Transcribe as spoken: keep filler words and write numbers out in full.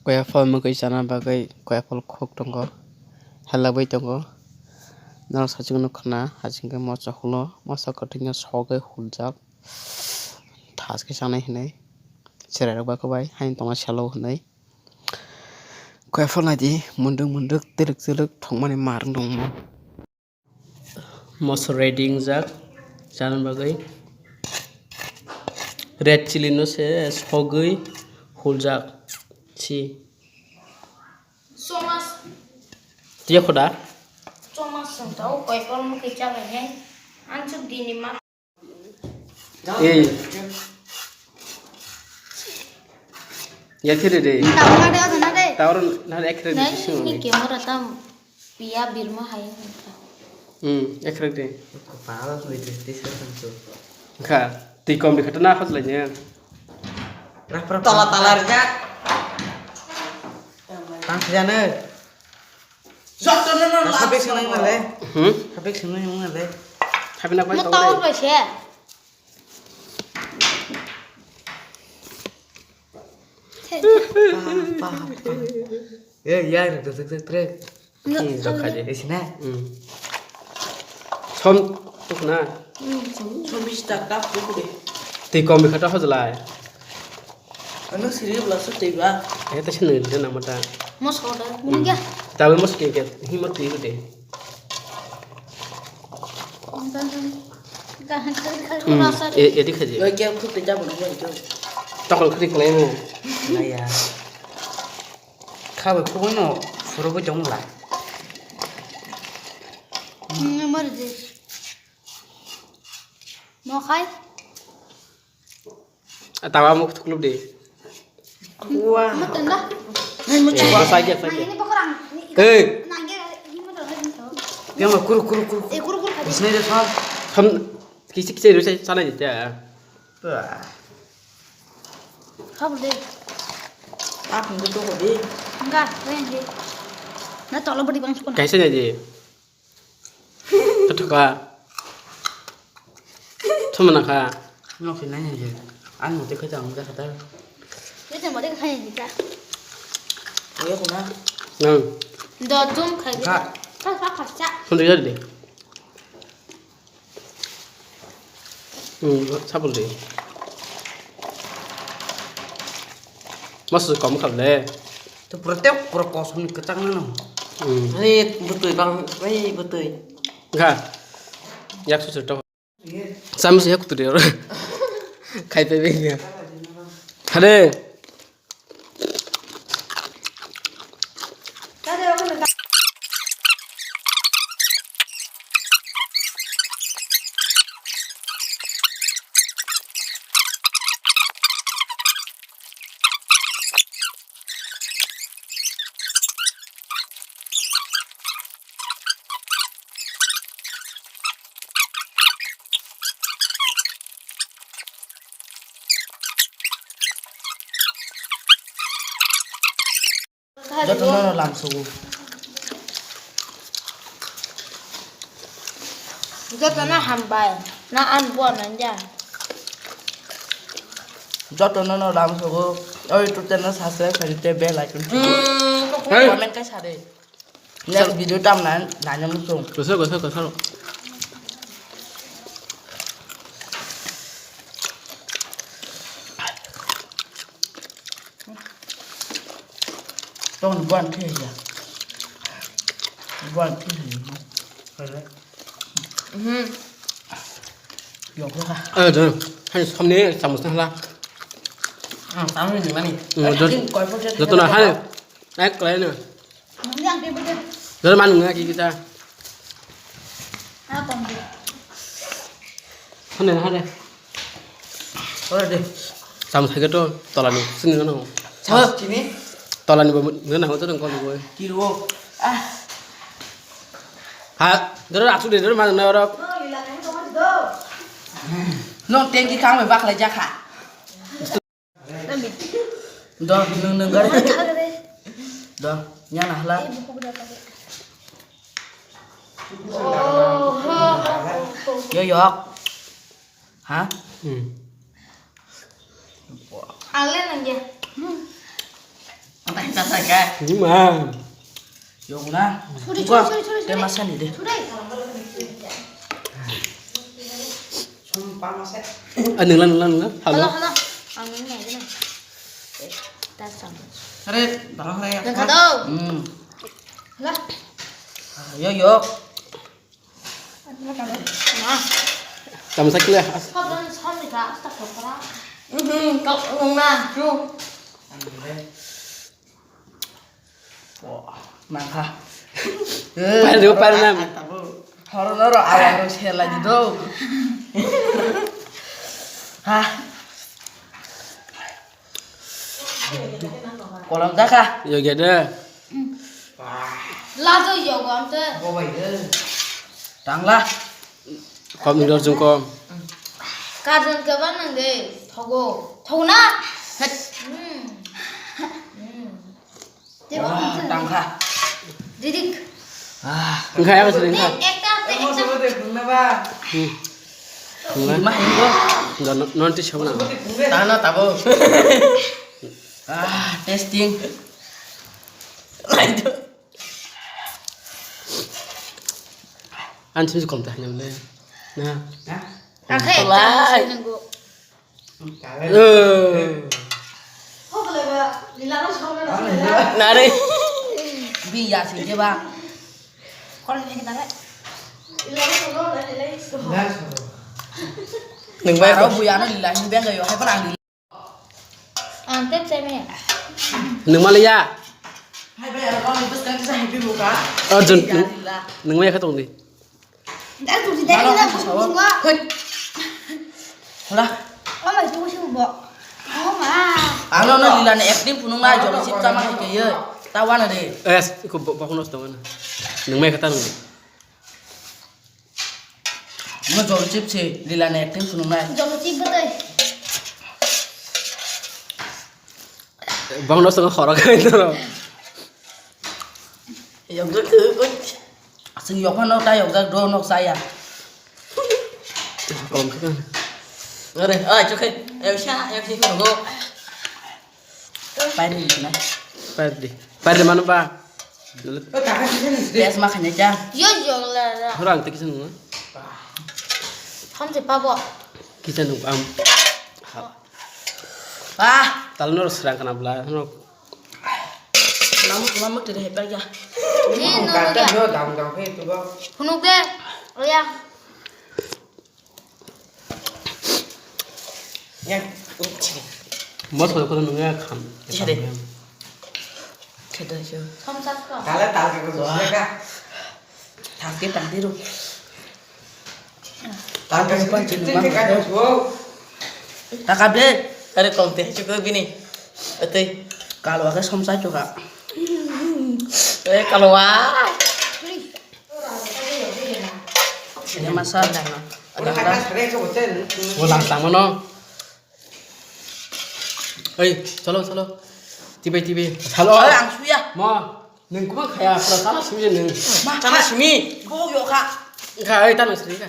Koya phol mwkwi chana bagwi koya phol khuk tongo, helabwi tongo. Norok saichung nukha na, aswk khe moso hulo, moso kwthwino sogwi huljak, thas khe chanai hinwi, chwrairok bai khe bai haino tongma salo hinwi. Koya phol naidi, munduk munduk, twlwk twlwk thwngmani mar wng tongmo. Moso ready wngjak chana bagwi. Red chilli no se sogwi huljak si. Somas. Tiya khoda? Somas song tau koi kol mo kicha bai hai. Ang chuk dini ma. Ei. Ya khere de. Tawar na de, na de. Tawar na de, ekre de. Nai, ni camera tam. Pia birma hai. Hmm, ekre de. Kepala sulit, tis ka tentu. Kha, ti kom di khatna khos lanya. Rap, rap, tala, rap, tala rap. Rejak. Tang sejana. Joto no, no, no, habis lap senai sama. Nale. Hmm? Habis senai nale. Habis na koi. Mo tawar bai se. Pa, pa, pa. Eh, ya, re, re, re, re. Nggak, hmm, dokha je. Isi na? Hmm. Som, tuk na. Hmm, som. Som bista tap tuk de. Tei kom bikha ta hojlai. Ano siri bla so tei ba. Eh, ta sini de na mata. Mos ko da. Hmm. Nggak. Tabe mos ke ke. Hi mot tei de. Hmm, e, e, dikha je. Oi, kya khuk te jabo na, oi, kya. Tokol khri khlai mo. Na ya. Kha bai khuk no, furo bo jong la. Hmm, mar je. Mo khai. Tawa muk thuklub de. Wah. Mutanda. Nai muchuk. Eh, basa aja, basa aja. Ini bokorang. Hei. Nangge, ini mutanda. Yang kuru, kuru, kuru. Eh, kuru, kuru. Bisnai de sam. Sam, kisi, kisi, rusa, sana aja. Wah. Kau boleh. Aku nggak tahu deh. Enggak, kau yang deh. Nah, tolong beri bang sekolah. Kaisa aja. Katoka. Thumana kha. Nok sinai ni je. An mote khaja ang ja khata. Ye te mote khai ni ja. Oya kuna. Nang. Do jum khai. Kha. Kha, kha, kha, cha. Phone de de. Hmm, sabul de. Mas kom khab le. To pura tek pura kosong ni kachang na no. Hmm. Hei, butui bang, hei, butui. Ga. Yak su su to. Sam si hak tu de. Khai pe be ya. Hade. Jotono no lam sugo. Jotono hambai. Na an bo nanja. Jotono no lam sugo. Oi, tu tena subscribe kari te bell icon. Hmm, comment kai sare. Next video tam nan, nanya muchung. Kosar, kosar, kosar. Tong buan thai ya. Buan thai ya. Hmm. Yok lah. Eh, dah. Hai, samne samus na lah. Ah, samne ni mani. Hmm, dah. Koi pun dah tu na hai. Naik kelai na. Dole manu nga ki kita. Hane hane. Ore de. Sam thage to tolani sini no. Sam chini. Tolani bo nang to ko bo. Ki ro. Ah. Ha, dole achu de dole manu na ro. No tenki kam bakla jakha. Do, nung nung gari. Do, nyana hala. Yo yok. Ha? Hmm. Ale nang ya. Apa yang tak saja? Gimana? Yok na. Sorry, sorry, sorry, sorry, sorry. Dia masa ni deh. Sorry. Ah, nengla, nengla, nengla. Halo. Halo, halo. Ang nengla aja na. Eh, tas sama. Are, barang raya. Nengka tau. Hmm. Lah. Yo yok. Tamo sakle. Sabran samni ka asta kokra. Mhm, kau ngong na, lu. Wah, nangkha. Pai dulu, pai dulu. Horo noro awang rok sela di do. Ha. Kolam jakha. Yo gede. Lajo yogo amte. Tangla. Kom ni dor jung kom. Karjan ke ban nang de. Thogo. Thogo na. Het. Hmm. Hmm. Wah, tangkha. Didik. Ah. Engkha, yang sering engkha. Ekta, ekta. Hmm. Engkha. Lima hinggo. Enggak, non, non ti siapa nama? Tana tabo. Ah, testing. Lanjut. Anjing kom tah nyamle. Nah. Hah? Tangkha ekta. Nanggo. Eh. Nari. Bi ya sih dia bang. Kalau ini kita kan. Neng bai ko bu ya no lila ini bang yo hai parang lila. Ang tep tep ya. Neng maliya. Hai bai ya ko ni bus kan sa hai bi buka. Oh, Jun. Neng maya khatong di. Dal tu di dal na bu bu wa. Hoi. Hola. Oh my tu shu bo. Oh ma. Ano no lila ne acting punung na jom sip sama hai ke ye. Tawa na de. Eh, ko bo ko nos tawa na. Neng mai kata nung. No jom sip se lila ne acting punung na. Jom sip bo dai. Bang no song khorok hai to. Yok tu tu. Asing yok no ta yok jak do nok saya. Kolom khe. Are, ai chokhe. Ayo sha, ayo sha ko. Pai ni na. Pai di. Pai di mana ba? Bes ma khanya cha. Yo yo la la. Hora ang te kisa nung. Ham se pabo. Kisa nung am. Ah. Tal no srang kana bla no. Mamuk mamuk tiri hepa ya. Ni no ya. Dam dam khe tu ba. Hunuk de. Oya. Yang. Mos ko ko nung ya kham. Sire. Kheda jo. Kham sat ko. Tala tal ke ko ka. Thangke tangdi ro. Tangke tangke tangke tangke. Taka be. Are kom te chuko bini. Ate kalwa ke somsa chuka. Eh kalwa. Ini masa dana. Ulang tang mano. Oi, chalo, chalo. Tibai, tibai. Chalo. Oi, ang suya. Ma, neng kuma khaya, pura chalo simi neng. Ma, chalo simi. Bo yo kha. Kha, oi, tano simi kha.